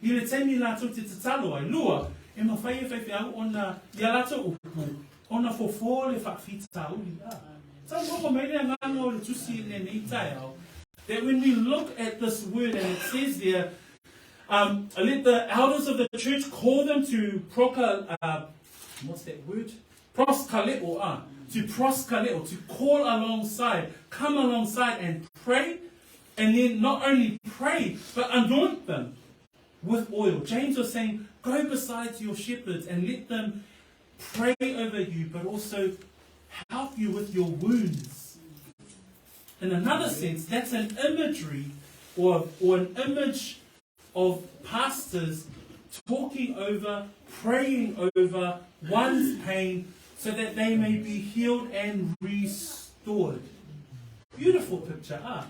i le taimi latou te tatalo ai. Lua, e mafai e faifeau ona, i a latou upu, ona fofo le faafitauli. A. Tau logo mai le agaga o le tusi i lenei taeao, that when we look at this word and it says there, let the elders of the church call them to proka, what's that word? Proskaleo, to proskaleo, to call alongside, come alongside and pray, and then not only pray, but anoint them with oil. James was saying, go beside your shepherds and let them pray over you, but also help you with your wounds. In another sense, that's an imagery or, or an image of pastors talking over, praying over one's pain so that they may be healed and restored. Beautiful picture, ah.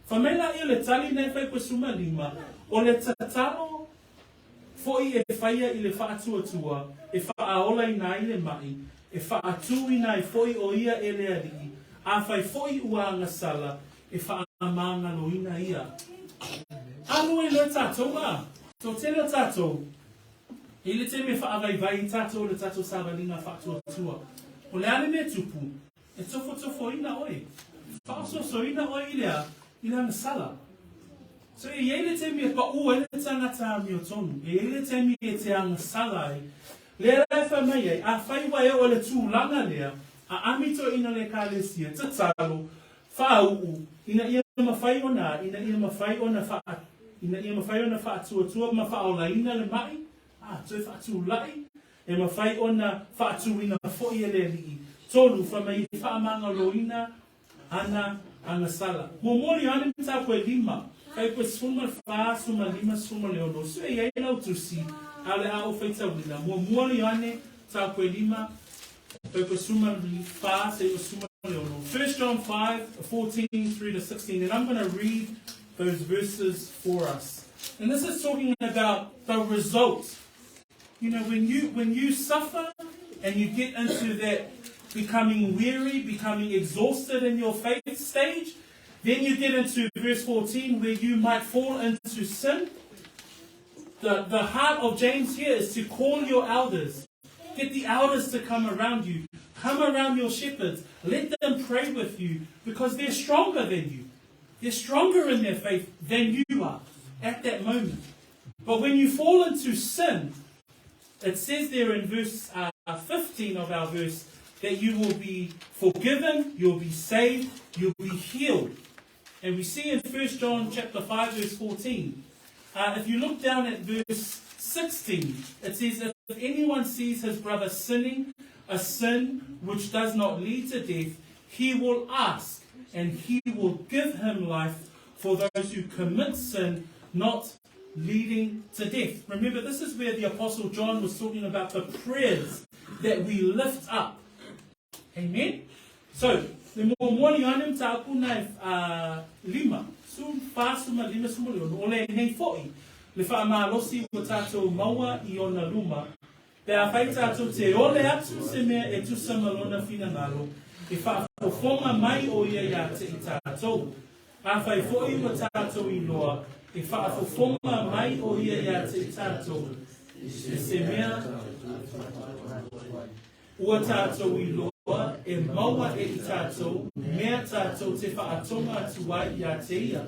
Fa mai laia o le tali nei fai koe suma lima, o le tatalo foʻi e faia i le faatuatua, e faaolaina ai le maʻi, e faatūina ai foʻi o ia e le Alii, afai foʻi ua agasala, e faamagaloina ia. Alo e lea tatou a, toatele o tatou, i le taimi e faavaivai ai tatou i le tatou savaliga faatuatua, o le a le mea tupu? E tofotofoina oe, faaosoosoina oe i le a? I le agasala. So e i ai le taimi e paʻu ai le tagata amiotonu, e i ai le taimi e te agasala ai. Lea la e fai mai ai, afai ua e oo i le tulaga lea, a ami toeaina le Ekalesia, tatalo, Faauu, ina ia mafai ona, ina ia mafai ona faa, ina ia mafai ona faatuatua ma faaolaina le maʻi, a, toe faatulai, e mafai ona faatuina foi e le Alii. Tolu, fai mai e faamagaloina ana agasala. Muamua Ioane mataupu e lima, fai koe 14, 15, 16, sue i ai lau tusi, a o le a ou faitauina. Muamua Ioane mataupu e lima, fai koe 14, seia 16. 1 John 5, 14 through to 16, and I'm going to read those verses for us. And this is talking about the result. You know, when you when you suffer and you get into that becoming weary, becoming exhausted in your faith stage, then you get into verse 14 where you might fall into sin. The, the heart of James here is to call your elders. Get the elders to come around you. Come around your shepherds. Let them pray with you because they're stronger than you. They're stronger in their faith than you are at that moment. But when you fall into sin, it says there in verse 15 of our verse that you will be forgiven, you'll be saved, you'll be healed. And we see in 1 John chapter 5 verse 14, if you look down at verse 16, it says, If anyone sees his brother sinning a sin which does not lead to death, he will ask, and he will give him life for those who commit sin not leading to death. Remember, this is where the Apostle John was talking about the prayers that we lift up. Amen? So, le muamua Ioane mataupu na e lima, su fa suma lima suma le ono, o lenei foʻi le faamalosi ua tatou maua i ona luma, pe afai tatou te ole atu se mea e tusa ma lona finagalo, e faafofoga mai o ia ia te i tatou. Afai foʻi ua tatou iloa, e faafofoga mai o ia ia te i tatou, i se mea Ua tatou iloa e maua e i tatou mea tatou te faatonga atu ai ia te ia.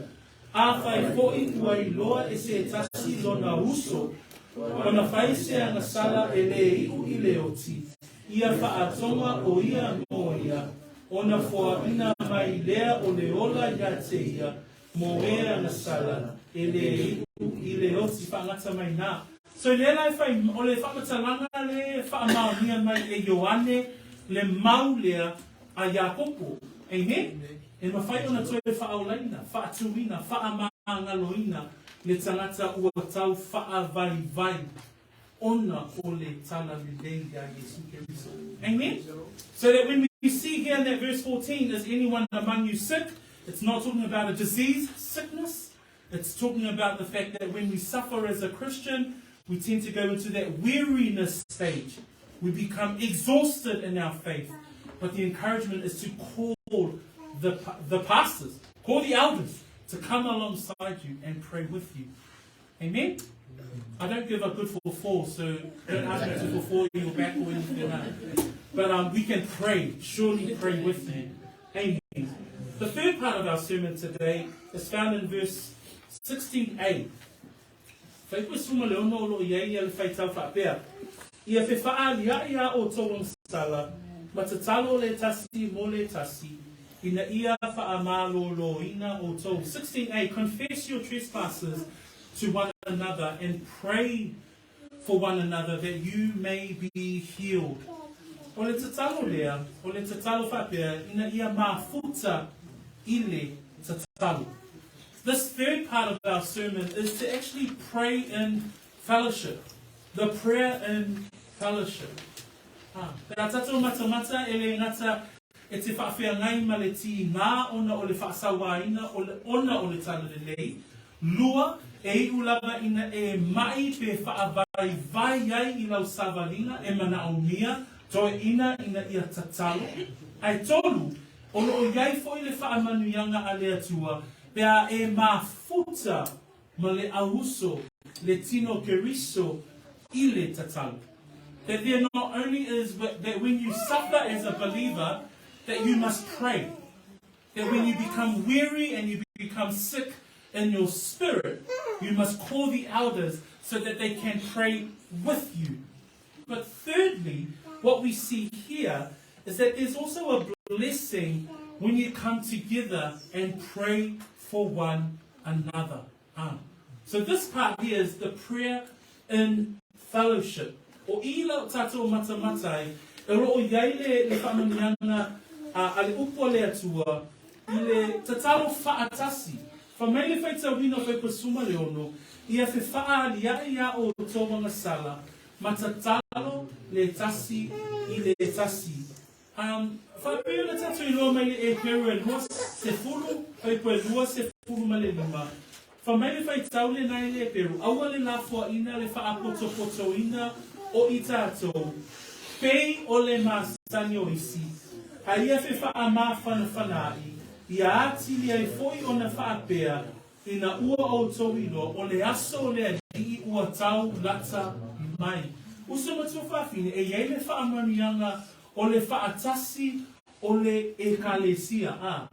Afai foʻi ua iloa e se tasi lona uso, ona fai se agasala e le iʻu i le oti, ia faatonga o ia mo ia, ona foaina mai lea o le ola ia te ia, mo e agasala e le iʻu i le oti. Faagata mai na. So lea la e fai, o le faamatalaga le faamaonia mai e Ioane le mau lea a Iakopo. Amen? E mafai ona toe faaolaina, faatuina, faamagaloina le tagata ua tau faavaivai ona o le Talalelei ia Iesu Keriso. Amen? So that when we see here in that verse 14, is anyone among you sick? It's not talking about a disease, sickness. It's talking about the fact that when we suffer as a Christian, we tend to go into that weariness stage. We become exhausted in our faith. But the encouragement is to call the, the pastors, call the elders to come alongside you and pray with you. Amen? I don't give a good for four, so don't ask me to for four your back or anything like that. But um, we can pray, surely pray with you. Amen. The third part of our sermon today is found in verse 16a. Fuaiupu 16 o lo o i ai ia le faitau faapea, Ia fefaaalia'i a outou agasala, ma tatalo le tasi mo le tasi, ina ia faamalōlōina outou. 16a Confess your trespasses to one another and pray for one another that you may be healed. O le tatalo lea, o le tatalo faapea, ina ia mafuta i le tatalo. This third part of our sermon is to actually pray in fellowship. The prayer in fellowship. Ah, pe a tatou matamata e le gata e te faafeagai ma le tīgā ona o le faasauāina o le ona o le talalelei, lua, e iu lava ina e maʻi pe faavaivai ai i lau savaliga e manaomia toeʻina ina ia tatalo, ae tolu, O lo o i ai foi le faamanuiaga a le Atua pe a e mafuta ma le auuso le tino Keriso i le tatalo. That there not only is that when you suffer as a believer that you must pray. That when you become weary and you become sick in your spirit, you must call the elders so that they can pray with you. But thirdly, what we see here is that there's also a blessing when you come together and pray for one another. Ah. So this part here is the prayer in fellowship. O i lau tātou matamatai, e ro o iai le, le whaamanianga a, a le upu a le Atua, i le tatalo faatasi. Fa mai le faitauina o Faipasuma le ono, ia fe whaalia'i a o tō sala, ma tatalo le tasi i le tasi. Um, faapea ona tatou iloa mai le Eperu e 20, fuaiupu e 25. Fa mai le faitau lenā i le Eperu, aua le lafoaina le faapotopotoina o i tatou, pei o le masani o isi, a ia fe faamafanafana'i, ia atili ai foi ona faapea, Ina ua outou iloa, o le aso o le Alii ua tau lata mai. Uso ma tuafafine, e i ai le faamanuiaga o le faatasi o le Ekalesia, a.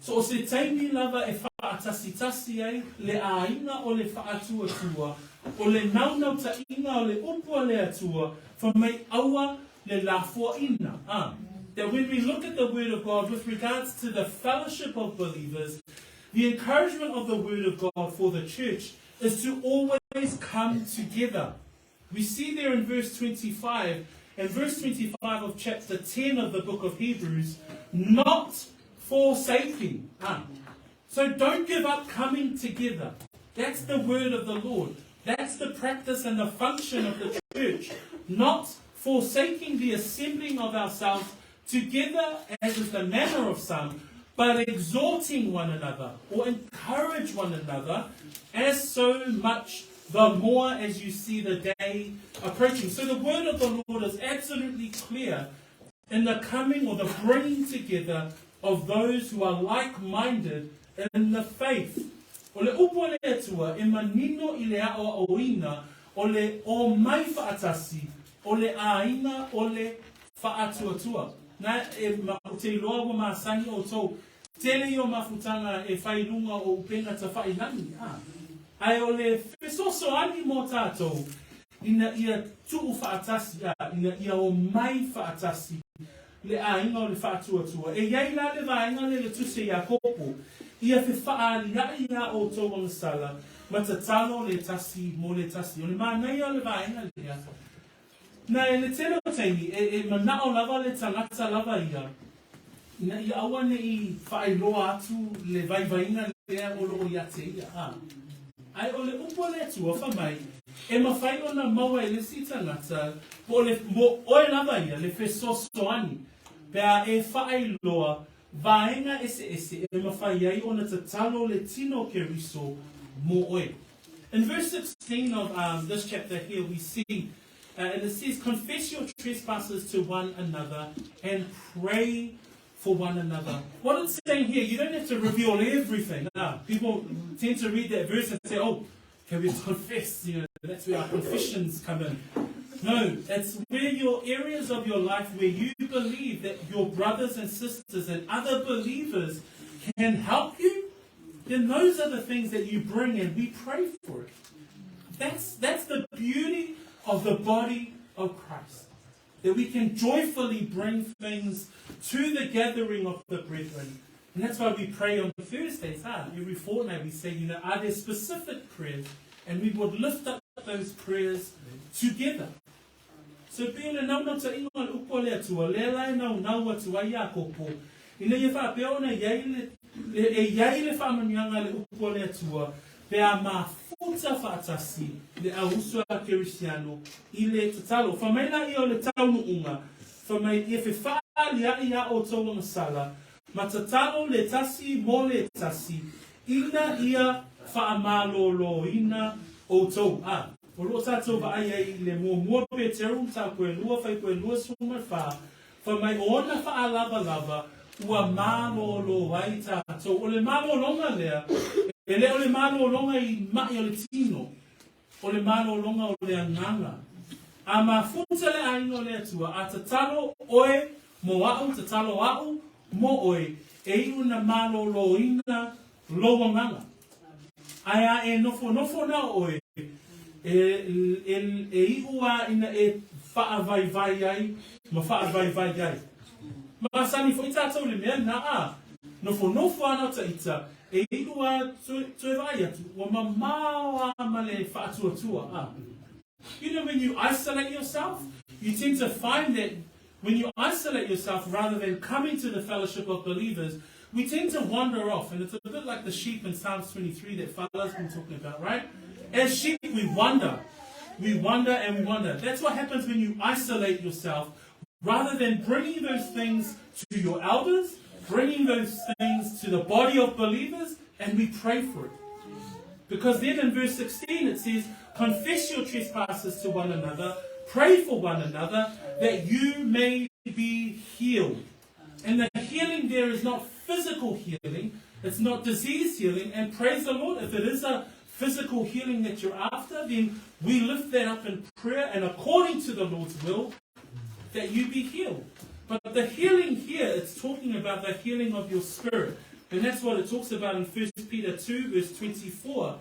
So o se taimi lava e faatasitasi ai le aiga o le faatuatua, o le naunautaiga o le upu a le Atua, fa mai aua le lafoaina, a. That when we look at the Word of God with regards to the fellowship of believers, The encouragement of the Word of God for the church is to always come together. We see there in verse 25, in verse 25 of chapter 10 of the book of Hebrews, not forsaking. Ah. So don't give up coming together. That's the word of the Lord. That's the practice and the function of the church. Not forsaking the assembling of ourselves together, as is the manner of some, but exhorting one another or encourage one another, as so much the more as you see the day approaching. So the word of the Lord is absolutely clear in the coming or the bringing together of those who are like-minded in the faith. O le upu a le Atua e manino i le aʻoaʻoina o le o mai faatasi o le ʻāina o le faatuatua. Na e ma, te iloa ua masani outou, tele ia o mafutaga e fai i luga o upega tafailagi, a. Ae o le fesoasoani mo tatou, ina ia tuu faatasi, a, ina ia omai faatasi le aiga o le faatuatua. E i ai la le vaega lea i le Tusi a Iakopo, ia fefaalia'i iā outou agasala, ma tatalo le tasi mo le tasi. O le manaia o le vaega lea, Na e le tele o taimi, e, e manao lava le tagata lava ia, Ina ia aua ne i faailoa atu le vaivaiga lea o loo ia te ia, a. Ae o le upu a le Atua, fai mai, e mafai ona maua e le isi tagata, po o le, mo oe lava ia, le fesoasoani, pe a e faailoa vaega eseese e mafai ai ona tatalo le tino o Keriso mo oe. In verse 16 of um, this chapter here, we see, and it says, Confess your trespasses to one another and pray for one another. What it's saying here, you don't have to reveal everything. Ah, people tend to read that verse and say, oh, can we confess? You know, that's where our confessions come in. No, it's where your areas of your life where you believe that your brothers and sisters and other believers can help you, then those are the things that you bring and we pray for it. That's, that's the beauty of the body of Christ. That we can joyfully bring things to the gathering of the brethren. And that's why we pray on Thursdays, huh? Every fortnight we say, you know, are there specific prayers? And we would lift up those prayers together. So pei o le naunautaiga o le upu a le Atua, lea la e naunau atu ai Iakopo, ina ia faapea ona i ai le, le, e i ai le faamanuiaga a le upu a le Atua, pe a mafuta faatasi le au uso a Kerisiano i le tatalo. Fai mai laia o le taunuuga, fai mai ia fefaalia'i iā outou agasala, ma tatalo le tasi mo le tasi, ina ia faamalōlōina outou. A, o lo o tatou vaai ai i le muamua Peteru, mataupu e lua, fuaiupu e 24, fai mai o ona faalavalava ua malōlō ai tatou. O le malōlōga lea, e le o le malōlōga i maʻi o le tino, o le malōlōga o le agaga. A mafuta le aiga o le Atua, a tatalo oe mo aʻu, tatalo aʻu mo oe, e iʻu na malōlōina lou agaga. Ae a e nofonofo na oe, e, e, e iʻu a ina e faavaivai ai ma faavaivai ai. Masani foi tatou i le mea na, a nofonofo a na ta ita, E iʻu a toe vaai atu, ua mamao a ma le faatuatua a. You know when you isolate yourself, you tend to find that when you isolate yourself rather than coming to the fellowship of believers, we tend to wander off. And it's a bit like the sheep in Psalms 23 that Fala's been talking about, right? As sheep, we wander. We wander and we wander. That's what happens when you isolate yourself rather than bringing those things to your elders, bringing those things to the body of believers, and we pray for it. Because then in verse 16 it says, Confess your trespasses to one another, pray for one another, that you may be healed. And the healing there is not physical healing, it's not disease healing, and praise the Lord, if it is a physical healing that you're after, then we lift that up in prayer and according to the Lord's will, that you be healed. But the healing here, it's talking about the healing of your spirit. And that's what it talks about in 1 Peter 2, verse 24.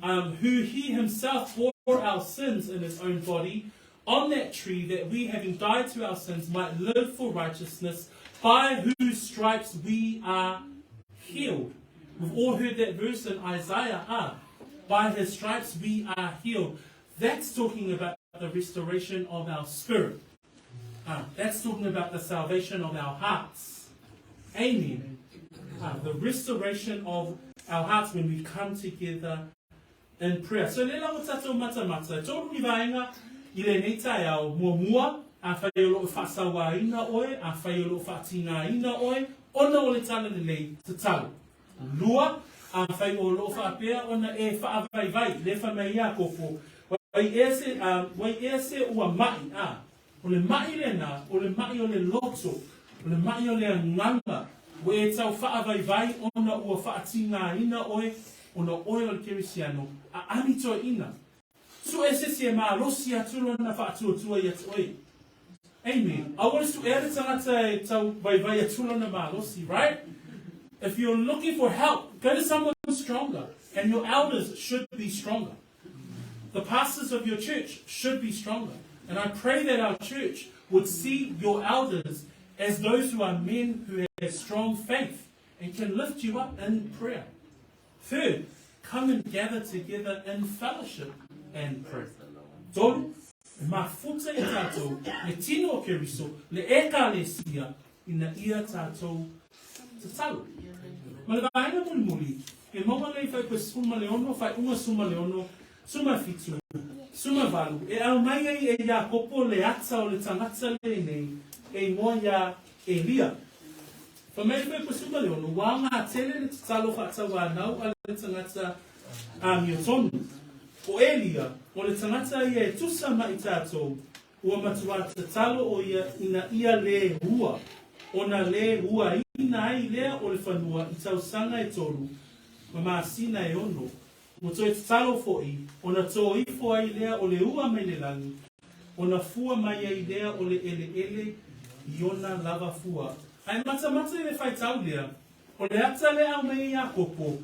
Um, who he himself bore our sins in his own body on that tree, that we, having died to our sins, might live for righteousness, by whose stripes we are healed. We've all heard that verse in Isaiah. Ah, by his stripes we are healed. That's talking about the restoration of our spirit. Ah, that's talking about the salvation of our hearts. Amen. Ah, the restoration of our hearts when we come together in prayer. So le lau tatou matamata, tolu ni vaega i lenei taeao, muamua, afai o loo faasauaina oe, afai o loo faatigaina oe, ona o le talalelei tatalo. Lua, afai o loo faapea ona e faavaivai, le fai mai Iakopo, wai ea se, a, wai ea se ua maʻi, a, o le maʻi lena, o le maʻi o le loto, o le maʻi o le agaga, ua e tau faavaivai ona ua faatigaina oe, ona oe o le Kerisiano, a ani toeʻina. Suʻe se isi e malosi atu lona faatuatua ia te oe. Amen. Aua le suʻea le tagata e tau vaivai atu lona malosi, right? If you're looking for help, go to someone stronger. And your elders should be stronger. The pastors of your church should be stronger. And I pray that our church would see your elders as those who are men who have strong faith and can lift you up in prayer. Third, come and gather together in fellowship and pray. Tolu, e mafuta i tatou, le tino o Keriso, le ekalesia, ina ia tātou tatalo. Ma le vaega mulimuli, e maua nei Fuaiupu 16, faaiuga 16, 17, 18, e aumai ai e Iakopo le ata o le tagata lenei e igoa iā Elia. Fai mai le Fuaiupu 16, ua aoga tele le tatalo faatauanau a le tagata amiotonu. O Elia, o le tagata ia e tusa ma i tatou, Ua matuā tatalo ʻo ia ina ia lē ua, ona lē uaina ai lea o le fanua i tausaga e tolu ma masina e ono. Ua toe tatalo foʻi, ona tō ifo ai lea o le ua mai le lagi, ona fua mai ai lea o le ʻeleʻele i ona lava fua. A e matamata i le faitau lea, o le ata lea aumai e Iakopo,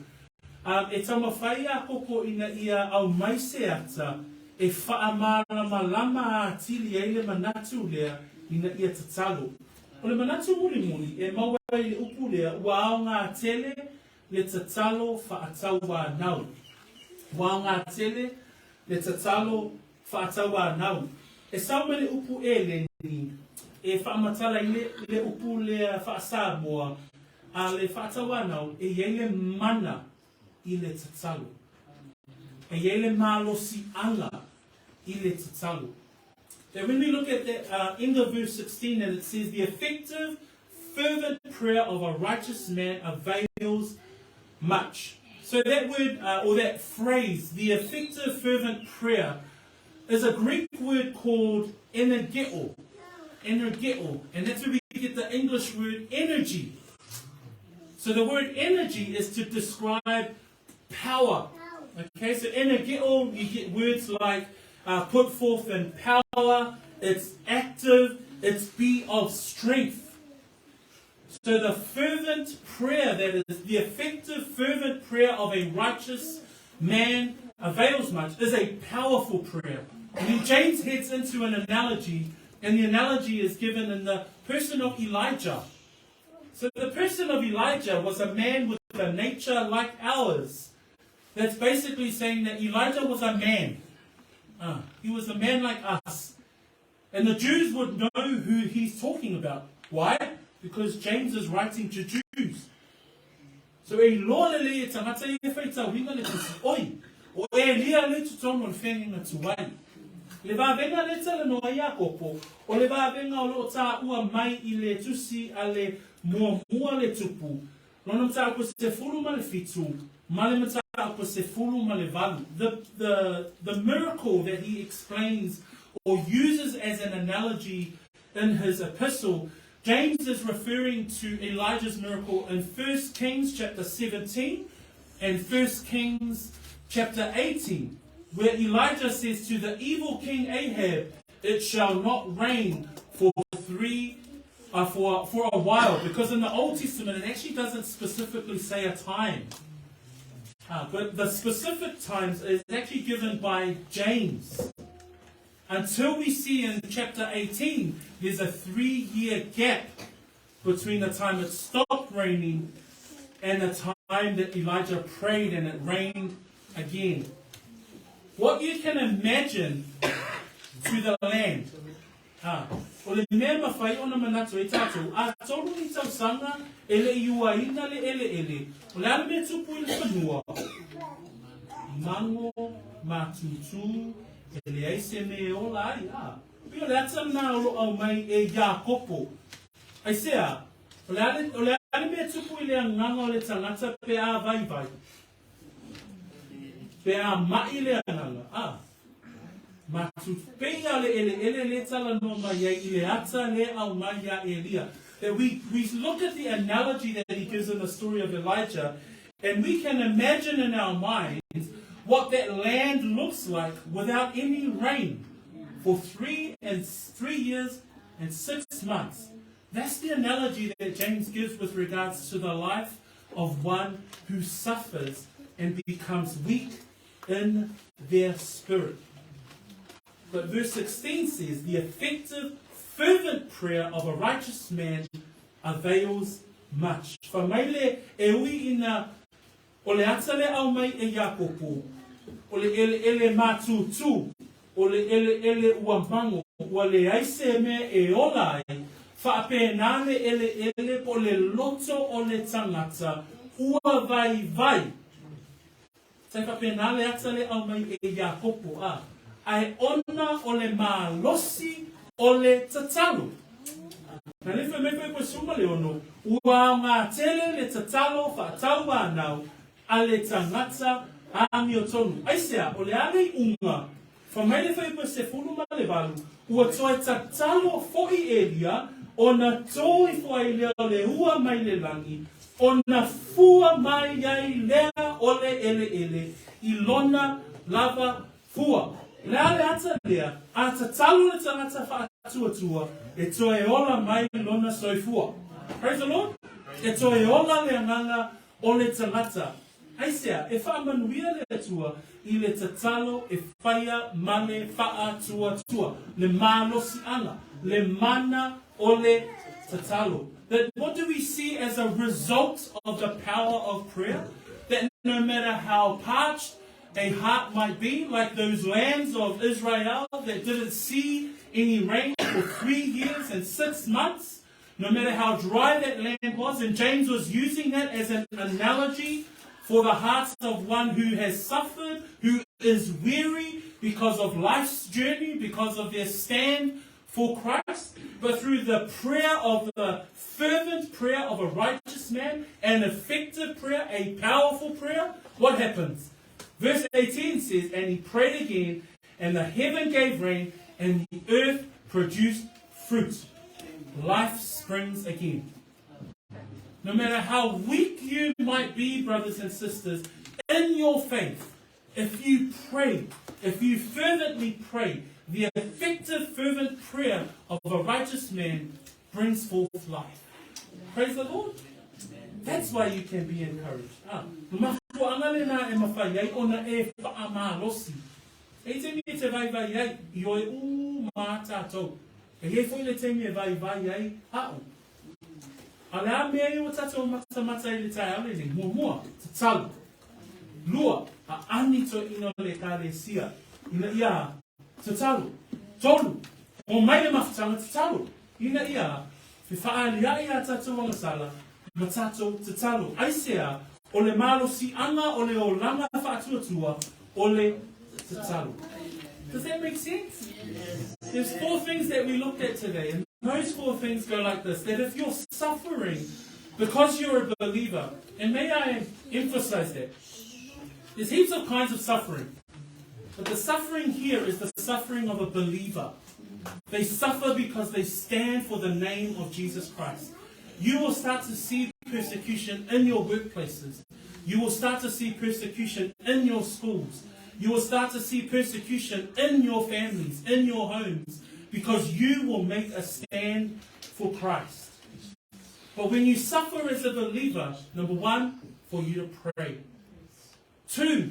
A e taumafai Iakopo ina ia aumai se ata e faamalamalama atili ai le manatu lea ina ia tatalo. O le manatu mulimuli e maua i le upu lea ua aoga tele le tatalo faatauanau. Ua aoga tele le tatalo faatauanau. E sau mai le upu eleni e faamatala i le upu lea faa-Samoa a le faatauanau e i ai le mana i le tatalo. E i ai le malosiaga i le tatalo. That when we look at the end of verse 16 and it says the effective fervent prayer of a righteous man avails much. So that word or that phrase, the effective fervent prayer, is a Greek word called energeo. Energeo. And that's where we get the English word energy. So the word energy is to describe power. Okay, so energeo, you get words like put forth in power, it's active, it's be of strength. So the fervent prayer that is the effective fervent prayer of a righteous man avails much is a powerful prayer. And then James heads into an analogy, and the analogy is given in the person of Elijah. So the person of Elijah was a man with a nature like ours. That's basically saying that Elijah was a man. He was a man like us. And the Jews would know who he's talking about. Why? Because James is writing to Jews. So e iloa lelei e tagata ia e faitauina le tusi, Oi, o Elia le totonu o le feagaiga tuai. Le vavega le talanoa i Iakopo, o le vavega o lo o taua mai i le tusi a le muamua le tupu, lona mataupu 17 ma le mataupu 18. The, the, the miracle that he explains or uses as an analogy in his epistle, James is referring to Elijah's miracle in 1 Kings chapter 17 and 1 Kings chapter 18, where Elijah says to the evil king Ahab, It shall not rain for three for, for a while, because in the Old Testament it actually doesn't specifically say a time. But the specific times is actually given by James. Until we see in chapter 18, there's a 3-year gap between the time it stopped raining and the time that Elijah prayed and it rained again. What you can imagine to the land. Ha, o le mea mawhai ona manatu e tātou, a tolu ni tausaga e le i uaina le eleele, o le a le mea tupu i le whanua? Mango, mātūtū, e leai se mea e ola ai, a. Pei o le ata lena o lo o aumai e Iakopo. Aisea, o le a le, o le a le mea tupu i le agaga o le tagata pe a vaivai? Pe a maʻi le agaga, a. Mātūtū. Pei a le ʻeleʻele le talanoa mai ai i le ata le aumai iā Elia. That we, we look at the analogy that he gives in the story of Elijah, and we can imagine in our minds what that land looks like without any rain for three and 3 years and 6 months. That's the analogy that James gives with regards to the life of one who suffers and becomes weak in their spirit. But verse 16 says, The effective, fervent prayer of a righteous man avails much. Fai mai le e ui ina o le ata le aumai e Iakopo, o le ʻeleʻele mātūtū, o le ʻeleʻele ua mango, ua leai se mea e ola ai, Faapena le eleele po o le loto o le tagata ua vaivai. Tai faapena le ata le aumai e Iakopo, a, ae ona o le malosi o le tatalo. Na le fai mai foi koe 16, ua aoga tele le tatalo faatauanau a le tagata amiotonu. Aisea, o le a le iuga? Fai mai le fuaiupu 18, Ua toe tatalo foi Elia, ona tō ifo ai lea o le ua mai le lagi, ona fua mai ai lea o le eleele i lona lava fua. O le a le ata lea, a tatalo le tagata faatuatua, e toe ola mai lona soifua. Praise the Lord. E toe ola le agaga o le tagata. Aisea, e faamanuia le Atua i le tatalo e faia ma le faatuatua, le malosiaga, le mana o le tatalo. That what do we see as a result of the power of prayer? That no matter how parched a heart might be, like those lands of Israel that didn't see any rain for 3 years and 6 months, no matter how dry that land was, and James was using that as an analogy for the hearts of one who has suffered, who is weary because of life's journey, because of their stand for Christ, but through the prayer of the fervent prayer of a righteous man, an effective prayer, a powerful prayer, what happens? Verse 18 says, And he prayed again, and the heaven gave rain, and the earth produced fruit. Life springs again. No matter how weak you might be, brothers and sisters, in your faith, if you pray, if you fervently pray, the effective, fervent prayer of a righteous man brings forth life. Praise the Lord. That's why you can be encouraged. Ah, mafuaanga lena e mafai ai ona e faamalosi. E i taimi e te vaivai ai, i oe ū mā tātou. E iai foi le taimi e vaivai ai a'u. A le a mea ia ua tātou matamata i le taeao lenei? Muamua, tatalo. Lua, aani toeaina o le Ekalesia ina ia tatalo. Tolu, homai le mafutaga tatalo ina ia fefaalia'i a tātou agasala ma tātou tatalo. Aisea, o le malosiaga o le olaga faatuatua o le tatalo. Does that make sense? Yes. There's four things that we looked at today, and those four things go like this, that if you're suffering because you're a believer, and may I emphasize that, there's heaps of kinds of suffering, but the suffering here is the suffering of a believer. They suffer because they stand for the name of Jesus Christ. You will start to see persecution in your workplaces. You will start to see persecution in your schools. You will start to see persecution in your families, in your homes, because you will make a stand for Christ. But when you suffer as a believer, number one, for you to pray. Two,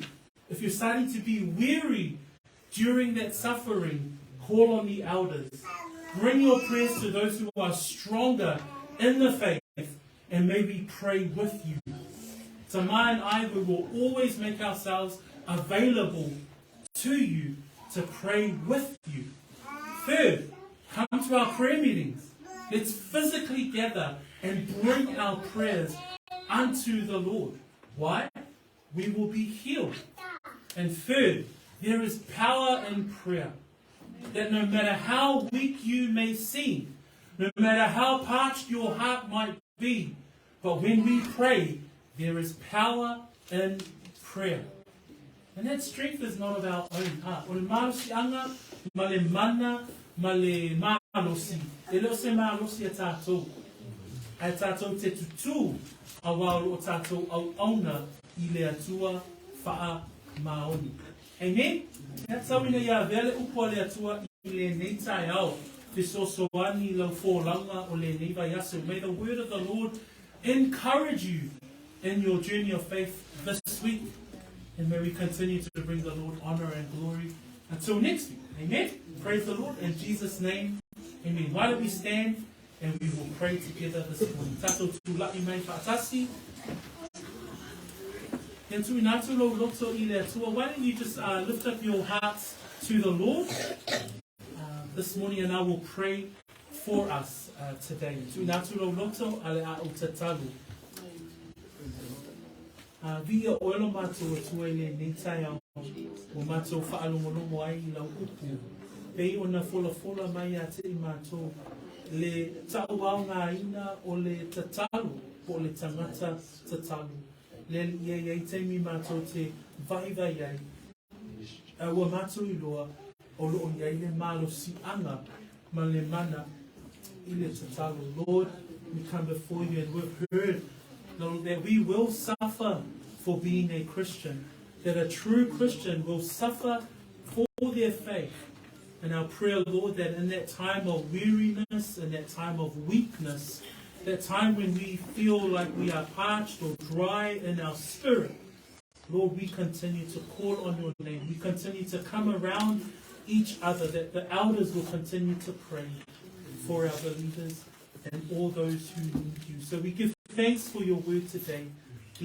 if you're starting to be weary during that suffering, call on the elders. Bring your prayers to those who are stronger in the faith and maybe pray with you. Tama and I, we will always make ourselves available to you to pray with you. Third, come to our prayer meetings. Let's physically gather and bring our prayers unto the Lord. Why? We will be healed. And third, there is power in prayer. That no matter how weak you may seem, no matter how parched your heart might be, but when we pray, there is power in prayer. And that strength is not of our own heart. O le malosiaga ma le mana ma le malosi, e le o se malosi a tātou. Ae tātou te tutū auā o loo tātou auauna i le Atua faamaoni. Amen? Ea tau ina ia avea le upu a le Atua i lenei taeao, fesoasoani i lau folauga o lenei vaiaso. May the word of the Lord encourage you in your journey of faith this week. And may we continue to bring the Lord honor and glory until next week. Amen? Praise the Lord. In Jesus' name, amen. Why don't we stand and we will pray together this morning. Tātou tūla'i mai whaatasi. Kia tuina atu lou loto i le Atua. Why don't you just lift up your hearts to the Lord this morning, and I will pray for us uh, today. Tuina atu lou loto, a le a ou tatalo. A viia oe lo matou Atua i lenei taeao, ua matou faalogologo ai i lau upu, pei ona folafola mai ia te i matou le tauaogaina o le tatalo po o le tagata tatalo. Le Alii e i ai taimi matou te vaivai ai, a ua matou iloa o lo o i ai le malosiaga ma le mana i le tatalo. Lord, we come before you and we've heard, Lord, that we will suffer for being a Christian, that a true Christian will suffer for their faith. And our prayer, Lord, that in that time of weariness, in that time of weakness, that time when we feel like we are parched or dry in our spirit, Lord, we continue to call on your name. We continue to come around each other, that the elders will continue to pray for our believers and all those who need you. So we give thanks for your word today.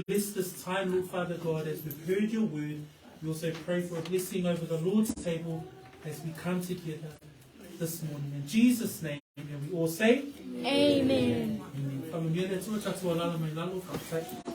Bless this time, Lord Father God, as we've heard your word. We also pray for a blessing over the Lord's table as we come together this morning. In Jesus' name, and we all say, Amen. Amen. Faamanuia le Atua, tatou alaala mai lalo, faafetai.